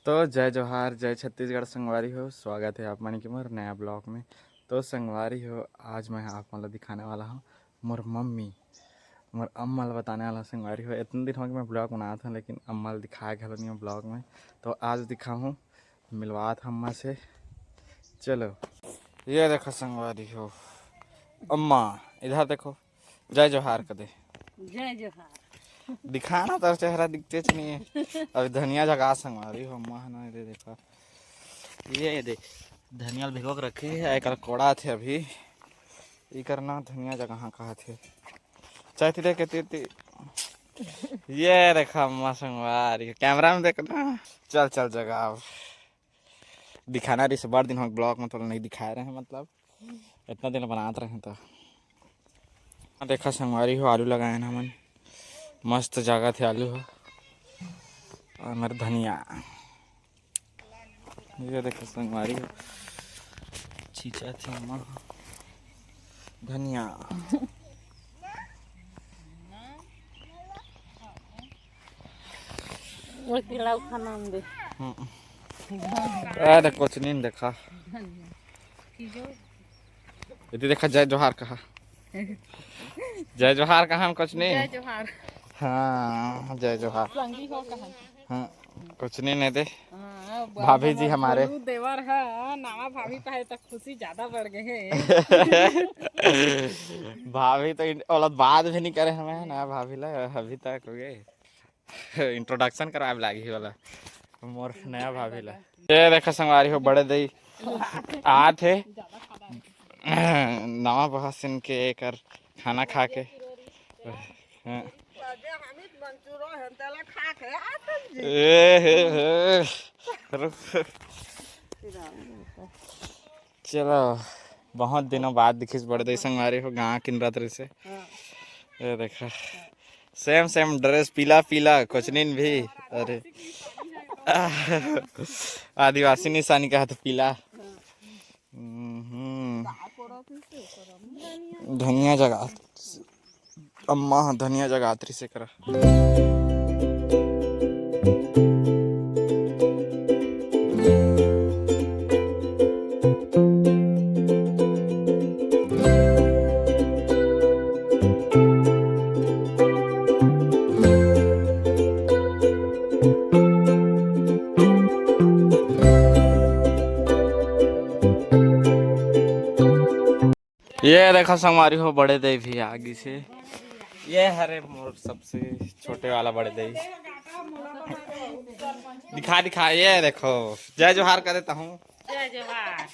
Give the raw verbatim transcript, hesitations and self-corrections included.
तो जय जोहार, जय छत्तीसगढ़ संगवारी हो, स्वागत है आप मन के मोर नया ब्लॉग में। तो संगवारी हो, आज मैं आप मन ला दिखाने वाला हूँ मोर मम्मी, मोर अम्मा ला बताने वाला हूँ संगवारी हो। इतने दिन हो गए मैं ब्लॉग बनात हूँ, लेकिन अम्मा ला दिखाए घलो नहीं हूँ ब्लॉग में। तो आज दिखाहूँ, मिलवात हूँ अम्मा से। चलो, ये देखो संगवारी हो, अम्मा इधर देखो, जय जोहार कदे। जय जोहार। दिखाना, तोर चेहरा दिखते नहीं है। अभी धनिया जगा संगवारी हो, अम्मा है ना, ये देखा, ये देख, धनिया भिगो के रखे है, एकर कोड़ा थे अभी, इकर ना धनिया जगा कहा थे, चाहती देख के तीती। ये देखा अम्मा संगवारी, कैमरा में देखना। चल चल जगा, अब दिखाना रही से बड़ दिन हो ब्लॉग में तोला नहीं दिखाए रहे, मतलब इतना दिन बनात रहे तो। देखा संगवारी हो, आलू लगाए ना हमन, मस्त जगा थे आलू हो। और मेरे धनिया, ये देखा संगवारी हो, छींचा थे अम्मा धनिया। वो पिलाऊ खाना में दे। हम्म। ए देख, कुछ नहीं देखा। यदि देखा, जय जोहार कहा। जय जोहार कहा हम कुछ नहीं। जय जोहार। हाँ, जय जोहार। संगी हो कहा। हाँ, कुछ नहीं, नहीं दे। हाँ, भाभी जी हमारे। गोलू देवर है, नवा भाभी पाए तो खुशी ज्यादा बढ़ गए है। भाभी तो इन-, औलाद बात भी नहीं करे हमें, नया भाभी ला अभी तक हो गए। इंट्रोडक्शन करावे लागी वाला मोर नया भाभी ला। ये देखा संगवारी हो, बड़े दई आत हे नवा बहसिन के एकर खाना खा के। हाँ। ए हे हे। रुक। चलो, बहुत दिनों बाद दिखिस बड़े दई संगवारी हो, गाँव किन रात रही से। हाँ। ये देखा, सेम सेम ड्रेस, पीला पीला कोचनिन भी। अरे, आदिवासी निशानी कहा तो पीला। हम्म। धनिया जगा, अम्मा ह धनिया जगात रहिसे करा। ये देखो संगवारी हो, बड़े दई भी आ गिसे। ये हरे मोर सबसे छोटे वाला बड़े दई। दिखा, दिखा, ये देखो, जय जोहार कर देता हूँ। जय जोहार।